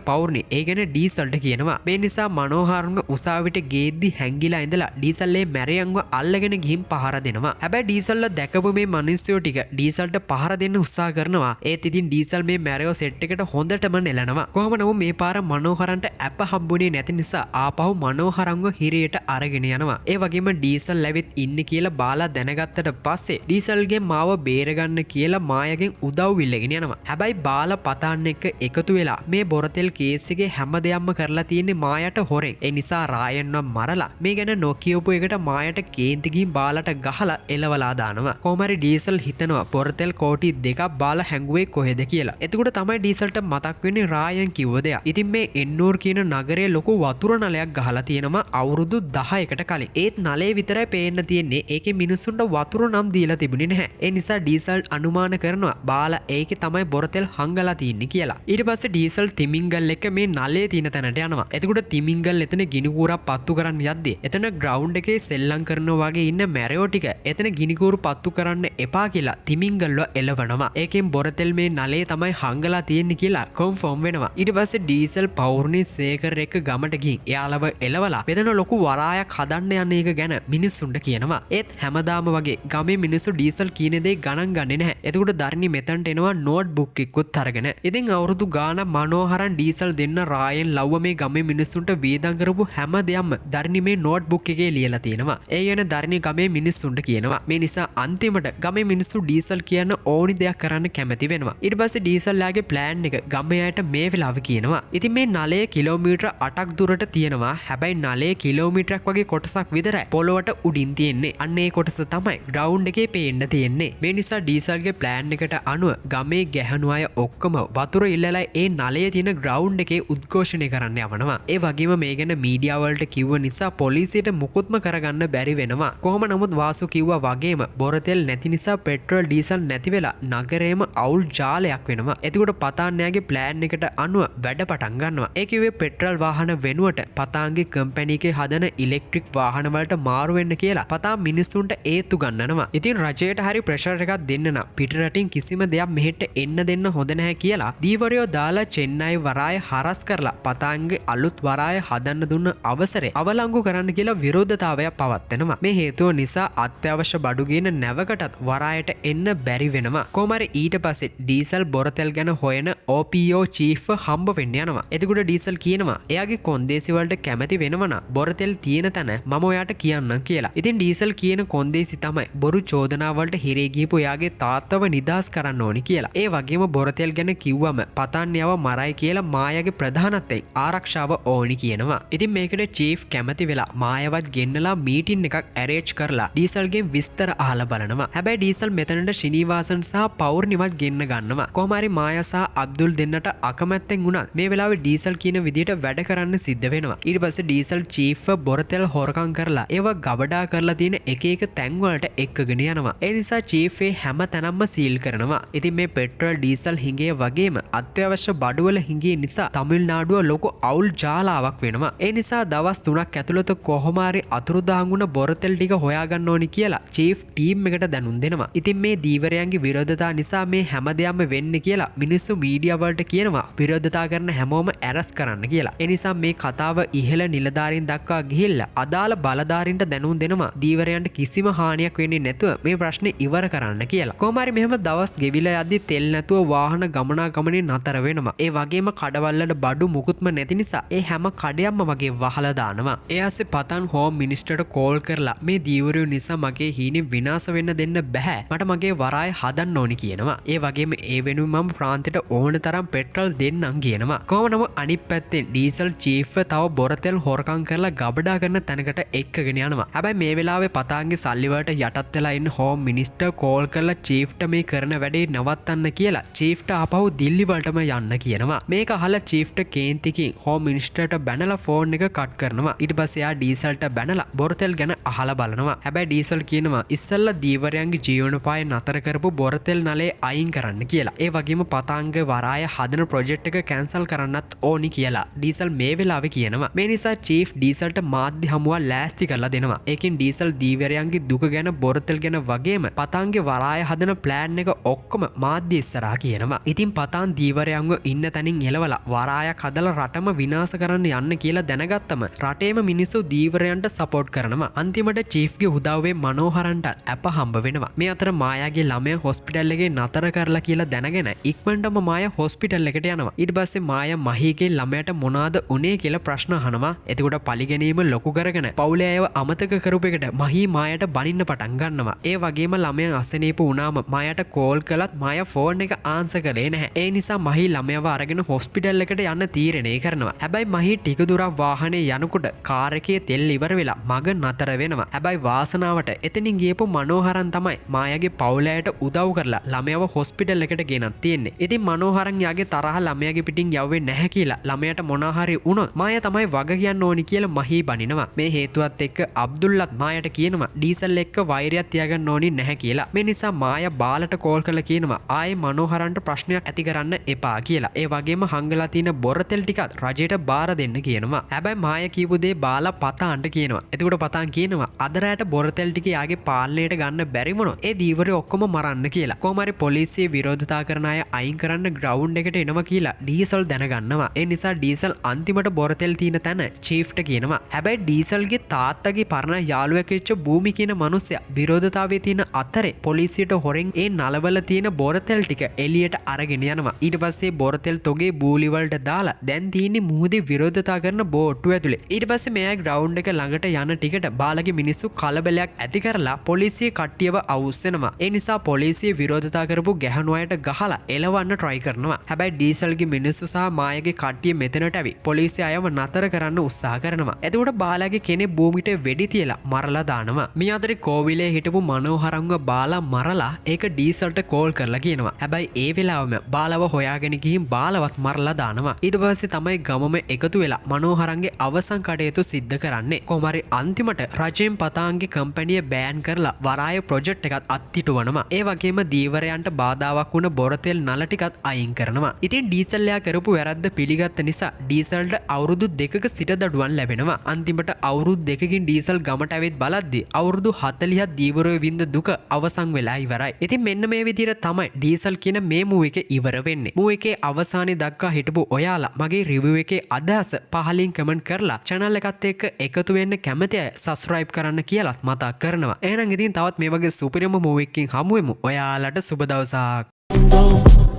පෞර්ණි ඒ ගැන ඩීසල්ට කියනවා. මේ නිසා මනෝහරන්ව උසාවියට ගේද්දි හැංගිලා ඉඳලා ඩීසල්ලේ මැරයන්ව අල්ලගෙන ගිහින් පහර දෙනවා. හැබැයි ඩීසල්ලා දැකපු මේ මිනිස්සුયો ටික ඩීසල්ට පහර දෙන්න උත්සාහ කරනවා. ඒත් ඉතින් ඩීසල් මේ මැරයෝ සෙට් එකට හොඳටම නෙලනවා. කොහොම නමුත් මේ පාර මනෝහරන්ට ඇප හම්බුනේ නැති නිසා ආපහු මනෝහරන්ව හිරේට අරගෙන යනවා. ඒ වගේම ඩීසල් ඇවිත් ඉන්නේ කියලා බාලා දැනගත්තට පස්සේ ඩීසල්ගේ මාව බේරගන්න කියලා මායාගෙන් උදව් ඉල්ලගෙන යනවා. හැබැයි බාලා පතාන් එක්ක එකතු වෙලා මේ බොරතෙල් කේස් එකේ හැම දෙයක්ම කරලා තියෙන්නේ මායාට හොරෙන්. ඒ නිසා රායන්ව මරලා මේ ගැන නොකියපු එකට මායාට කේන්ති ගිහින් බාලාට ගහලා එලවලා දානවා. කොහොම හරි ඩීසල් හිතනවා බොරතෙල් කෝටි 2ක් බාලා හැංගුවේ කොහෙද කියලා. එතකොට තමයි ඩීසල්ට මතක් වෙන්නේ රායන් කිව්ව දෙයක්. ඉතින් මේ එන්නූර් කියන නගරයේ ලොකු වතුර නලයක් ගහලා තියෙනවා අවුරුදු 10කට කලින්. ඒත් නලේ විතරයි පේන්න තියෙන්නේ. ඒකේ මිනිස්සුන්ට වතුර නම් දීලා තිබුණේ නැහැ. ඒ නිසා ඩීසල් අනුමාන කරනවා බාලා ඒකේ තමයි බොරතෙල් හංගලා තියෙන්නේ කියලා. ඊට පස්සේ ඩීසල් තිමිංගල් එක්ක මේ නලේ තියෙන තැනට යනවා. එතකොට තිමිංගල් එතන ගිනි කූරක් පත්තු කරන්න යද්දී එතන ග්‍රවුන්ඩ් එකේ සෙල්ලම් කරනවා වගේ ඉන්න මැරයෝ ටික එතන ගිනි කූරු පත්තු කරන්න එපා කියලා තිමිංගල්ව එලවනවා. ඒකෙන් බොරතෙල් මේ නලේ තමයි හංගලා තියෙන්නේ කියලා කන්ෆර්ම් වෙනවා. ඊට පස්සේ ඩීසල් පෞර්ණි සේකර් එක්ක ගමට ගිහින් එයාලව එලවලා මෙතන ලොකු වරායක් හදන්න යන එක ගැන මිනිස්සුන්ට කියනවා. ඒත් හැමදාම වගේ ගමේ මිනිස්සු ඩීසල් කියන දේ ගණන් ගන්නේ නැහැ. එතකොට ධර්ණි මෙතනට එනවා නෝට් බුක් එකකුත් අරගෙන. ඉතින් අවුරුදු ගාන මනෝහරන් ඩීසල් දෙන්න රායන් ලව්ව මේ ගමේ මිනිස්සුන්ට වේදම් කරපු හැම දෙයක්ම ධර්ණි මේ නෝට් බුක් එකේ ලියලා තියෙනවා. ඒ ගැන ධර්ණි ගමේ මිනිස්සුන්ට කියනවා. මේ නිසා අන්තිමට ගමේ මිනිස්සු ඩීසල් කියන්න ඕනි දෙයක් කරන්න කැමති වෙනවා. ඊට පස්සේ ඩීසල්ලාගේ ප්ලෑන් එක ගමේ අයට මේ වෙලාවේ කියනවා. ඉතින් මේ නලය කිලෝමීටර 8ක් දුරට තියෙනවා. හැබැයි නලය කිලෝමීටරක් වගේ කොටසක් විතරයි පොළොවට උඩින් තියෙන්නේ. අන්න ඒ කොටස තමයි ග්‍රවුන්ඩ් එකේ පේන්න තියෙන්නේ. මේ නිසා ඩීසල්ගේ ප්ලෑන් එකට අනුව ගමේ ගැහණු අය ඔක්කොම වතුර ඉල්ලලා ඒ නලයේ තියෙන ග්‍රවුන්ඩ් එකේ උද්ඝෝෂණය කරන්න යවනවා. ඒ වගේම මේ ගැන මීඩියා වලට කිව්ව නිසා පොලිසියට මුකුත්ම කරගන්න බැරි වෙනවා. කොහොම නමුත් වාසු කිව්වා වගේම බොරතෙල් නැති නිසා පෙට්‍රල් ඩීසල් නැති වෙලා නගරේම අවුල් ජාලයක් වෙනවා. එතකොට පතාන්යාගේ ප්ලෑන් එකට අනුව වැඩ පටන් ගන්නවා. ඒ කිව්වේ පෙට්‍රල් වාහන වෙනුවට පතාන්ගේ කම්පැනි එකේ හදන ඉලෙක්ට්‍රික් වාහන වලට මාරු වෙන්න කියලා පතා මිනිස්සුන්ට ඒත්තු ගන්නනවා. ඉතින් රජයට හරි ප්‍රෙෂර් එකක් දෙන්න නම් පිට රටින් කිසිම දෙයක් මෙහෙට එන්න දෙන්න හොඳ නැහැ කියලා දීවරයෝ දාලා චෙන්නයි වරාය හරස් කරලා පතාන්ගේ අලුත් වරාය හදන්න දුන්න අවසරය අවලංගු කරන්න කියලා විරෝධතාවයක් පවත්වනවා. මේ හේතුව නිසා අත්‍යවශ්‍ය බඩු ගෙන නැවකටත් වරායට එන්න බැරි වෙනවා. කොහොම හරි ඊට පස්සේ ඩීසල් බොරතෙල් ගැන හොයන OPO chief හම්බ වෙන්න යනවා. එතකොට ඩීසල් කියනවා එයාගේ කොන්දේසි වලට කැමති වෙනවනම් බොරතෙල් තියෙන තැන මම ඔයාට කියන්නම් කියලා. ඉතින් ඩීසල් කියන කොන්දේසි තමයි බොරු චෝදනා වලට හිරේ ගිහපු එයාගේ තාත්තව නිදහස් කරන්න ඕනි කියලා. ඒ වගේම බොරතෙල් ගැන කිව්වම පතන්යව මරයි කියලා මායාගේ ප්‍රධානත්වයෙන් ආරක්ෂාව ඕනි කියනවා. ඉතින් මේකට චීෆ් කැමති වෙලා මායාවත් ගෙන්නලා මීටින් එකක් ඇරේන්ජ් කරලා ඩීසල්ගෙන් විස්තර අහලා බලනවා. හැබැයි ඩීසල් මෙතනට ශ්‍රීනිවාසන් සහ පෞර්ණිමත් ගෙන්න ගන්නවා. කොහොම හරි මායා සහ අබ්දුල් දෙන්නට අකමැත්තෙන් වුණත් මේ වෙලාවේ ඩීසල් කියන විදියට වැඩ කරන්න සිද්ධ වෙනවා. ඊට පස්සේ ඩීසල් චීෆ්ව බොරතෙල් හොරකම් කරලා ඒවා ගබඩා කරලා තියෙන එක එක තැන් වලට එක්කගෙන යනවා. ඒ නිසා චීෆ් ඒ හැම තැනම සීල් කරනවා. ඉතින් මේ පෙට්‍රල් ඩීසල් හිඟේ වගේම අත්‍යවශ්‍ය බඩුවල හිඟේ නිසා තමිල්නාඩුව ලොකු අවුල් ජාලාවක් වෙනවා. ඒ නිසා දවස් 3ක් ඇතුළත කොහොම හරි අතුරුදහන් වුණ බොරතෙල් ටික හොයාගන්න ඕනි කියලා චීෆ් ටීම් එකට දැනුම් දෙනවා. ඉතින් මේ දීවරයන්ගේ විරෝධතා නිසා මේ හැම දෙයක්ම වෙන්නේ කියලා මිනිස්සු මීඩියා වලට කියනවා විරෝධතා කරන හැමෝම ඇරස් කරන්න කියලා. ඒ නිසා මේ කතාව ඉහළ නිලධාරීන් දක්වා ගිහිල්ලා අදාළ බලධාරීන්ට දැනුම් දෙනවා දීවරයන්ට කිසිම හානියක් වෙන්නේ නැතුව මේ ප්‍රශ්නේ ඉවර කරන්න කියලා. කොහොම හරි මෙහෙම දවස් දවස් ගෙවිලා යද්දි තෙල් නැතුව වාහන ගමනාගමනේ නතර වෙනවා. ඒ වගේම කඩවල් වල බඩු මුකුත්ම නැති නිසා ඒ හැම කඩයක්ම වගේ වහලා දානවා. ඒ අස්සේ පතන් හෝම් මිනිස්ටර්ට කෝල් කරලා මේ දීවරයෝ නිසා මගේ හීනේ විනාශ වෙන්න දෙන්න බැහැ. මට මගේ වරාය හදන්න ඕනි කියනවා. ඒ වගේම ඒ වෙනුවෙන් මම ප්‍රාන්තෙට ඕන තරම් පෙට්‍රල් දෙන්නම් කියනවා. කොහොම නමුත් අනිත් පැත්තෙන් ඩීසල් චීෆ්ව තව බොරතෙල් හොරකම් කරලා ගබඩා කරන තැනකට එක්කගෙන යනවා. හැබැයි මේ වෙලාවේ පතාන්ගේ සල්ලි වලට යටත් වෙලා ඉන්න හෝම් මිනිස්ටර් කෝල් කරලා චීෆ්ට මේ කරන වැඩේ නවත්තන්න කියලා චීෆ්ට ආපහු දිල්ලි වලටම යන්න කියනවා. මේක අහලා චීෆ්ට කේන්තිකින් හෝම් මිනිස්ටර්ට බැනලා ෆෝන් එක කට් කරනවා. ඊට පස්සේ එයා ඩීසල්ට බැනලා බොරතෙල් ගැන අහලා බලනවා. හැබැයි ඩීසල් කියනවා ඉස්සෙල්ලා දීවරයන්ගේ ජීවනෝපාය නතර කරපු බොරතෙල් නලේ අයින් කරන්න කියලා. ඒ වගේම පතාංග වරාය හදන ප්‍රොජෙක්ට් එක කැන්සල් කරන්නත් ඕනි කියලා ඩීසල් මේ වෙලාවේ කියනවා. මේ නිසා චීෆ් ඩීසල්ට මාධ්‍ය හමුවක් ලෑස්ති කරලා දෙනවා. ඒකෙන් ඩීසල් දීවරයන්ගේ දුක ගැන, බොරතෙල් ගැන වගේම පතාංගේ වරාය හදන ප්ලෑන් එක ඔක්කොම මාධ්‍ය ඉස්සරහා කියනවා. ඉතින් පතාන් දීවරයන්ව ඉන්න තැනින් එලවලා වරායක් හදලා රටම විනාශ කරන්න යන්න කියලා දැනගත්තම රටේම මිනිස්සු දීවරයන්ට සපෝට් කරනවා. අන්තිමට චීෆ්ගේ උදව්වෙන් මනෝහරන්ට ඇප හම්බ වෙනවා. මේ අතර මායාගේ ළමයා හොස්පිටල් එකේ නතර කරලා කියලා දැනගෙන ඉක්මනටම මායා හොස්පිටල් එකට යනවා. ඊට පස්සේ මායා මහීගේ ළමයාට මොනවාද උනේ කියලා ප්‍රශ්න අහනවා. එතකොට පලිගැනීම ලොකු කරගෙන පවුලේ අයව අමතක කරපු එකට මහී මායාට බනින්න පටන් ගන්නවා. ඒ වගේම ළමයා අසනීප වුණාම මායාට කෝල් කළත් මායා ෆෝන් එක ආන්සර් කළේ නැහැ. ඒ නිසා මහී ළමයාව අරගෙන හොස්පිටල් එකට යන්න තීරණය කරනවා. හැබැයි මහී ටික දුරක් වාහනේ යනකොට කාර් එකේ තෙල් ඉවර වෙලා මග නතර වෙනවා. හැබැයි වාසනාවට එතනින් ගියපු මනෝහරන් තමයි මායාගේ පවුලේ අයට උදව් කරලා ළමයාව හොස්පිටල් එකට ගෙනත් තියෙන්නේ. ඉතින් මනෝහරන් යාගේ තරහ ළමයාගේ පිටින් යව්වේ නැහැ කියලා ළමයාට මොනවා හරි වුණොත් මායා තමයි වග කියන්න ඕනි කියලා මහී බනිනවා. මේ හේතුවත් එක්ක අබ්දුල්ලත් මායාට කියනවා ඩීසල් එක්ක වෛරයක් තියාගන්න ඕනි නැහැ කියලා. මේ නිසා මායා බාලට කෝල් කරලා කියනවා ආයේ මනෝහරන්ට ප්‍රශ්නයක් ඇති කරන්න එපා කියලා. ඒ වගේම හංගලා තියෙන බොරතෙල් ටිකත් රජයට බාර දෙන්න කියනවා. හැබැයි මායා කියපු දේ බාලා පතාන්ට කියනවා. එතකොට පතාන් කියනවා අද රැට බොරතෙල් ටික යාගේ පාලනයට ගන්න බැරි වුණොත් ඒ දීවරේ ඔක්කොම මරන්න කියලා. කොහොම හරි පොලිසිය විරෝධතා කරන අය අයින් කරන්න ග්‍රවුන්ඩ් එකට එනවා කියලා ඩීසල් දැනගන්නවා. ඒ නිසා ඩීසල් අන්තිමට බොරතෙල් තියෙන තැන චීෆ්ට කියනවා. හැබැයි ඩීසල්ගේ තාත්තගේ පරණ යාළුවෙක් වෙච්ච භූමි කියන මනුස්සයා විරෝධතාවයේ තියෙන අතරේ පොලිසියට හොරෙන් ඒ නලවල තියෙන බොරතෙල් ටික එළියට අරගෙන යනවා. ඊට පස්සේ බොරතෙල් තොගේ බූලි වලට දාලා දැන් තියෙන්නේ මුහුදේ විරෝධතා කරන බෝට්ටුව ඇතුලේ. ඊට පස්සේ මෙයා ග්‍රවුන්ඩ් එක ළඟට යන ටිකට බාලගේ මිනිස්සු කලබලයක් ඇති කරලා පොලිසිය කට්ටියව අවුස්සනවා. ඒ නිසා පොලිසිය විරෝධතා කරපු ගැහණු අයට ගහලා එලවන්න try කරනවා. හැබැයි ඩීසල්ගේ මිනිස්සු සහ මායාගේ කට්ටිය මෙතනට ඇවිත් පොලිසිය අයව නතර කරන්න උත්සාහ කරනවා. එතකොට බාලාගේ කෙනෙක් භූමියට වෙඩි තියලා මරලා දානවා. මේ අතරේ කෝවිලේ හිටපු මනෝහරන්ව බාලා මරලා ඒක ඩීසල්ට කෝල් කරලා කියනවා. හැබැයි ඒ වෙලාවෙම බාලව හොයාගෙන ගිහින් බාලවත් මරලා දානවා. ඊට පස්සේ තමයි ගමම එකතු වෙලා මනෝහරන්ගේ අවසන් කටයුතු සිද්ධ කරන්නේ. කොහොම හරි අන්තිමට රජයෙන් පතාන්ගේ කම්පැනිය බෑන් කරලා වරාය ප්‍රොජෙක්ට් එකත් අත්හිටුවනවා. ඒ වගේම දීවරයන්ට බාධාවක් වුණ බොරතෙල් නල ටිකත් අයින් කරනවා. ඉතින් ඩීසල් එයා කරපු වැරද්ද පිළිගත්ත නිසා ඩීසල්ට අවුරුදු 2ක සිට දඩුවම් ලැබෙනවා. අන්තිමට අවුරුදු 2කින් ඩීසල් ගමට ඇවිත් බලද්දි අවුරුදු 40ක් දීවරයෝ වින්ද දුක අවසන් වෙලා ඉවරයි. ඉතින් මෙන්න මේ විදිහට තමයි ඩීසල් කියන මේ මූවි එක ඉවර වෙන්නේ. මූවි එකේ අවසානයේ දක්වා හිටපු ඔයාලා මගේ රිවිව් එකේ අදහස පහලින් කමෙන්ට් කරලා channel එකත් එක්ක එකතු වෙන්න කැමති අය සබ්ස්ක්‍රයිබ් කරන්න කියලාත් මතක් කරනවා. එහෙනම් ඉතින් තවත් මේ වගේ සුපිරිම මූවි එකකින් හමු වෙමු. ඔයාලට සුබ දවසක්. Go,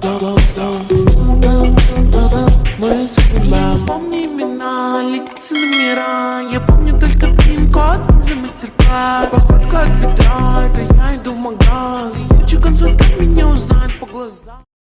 go, go, go, go, go, go.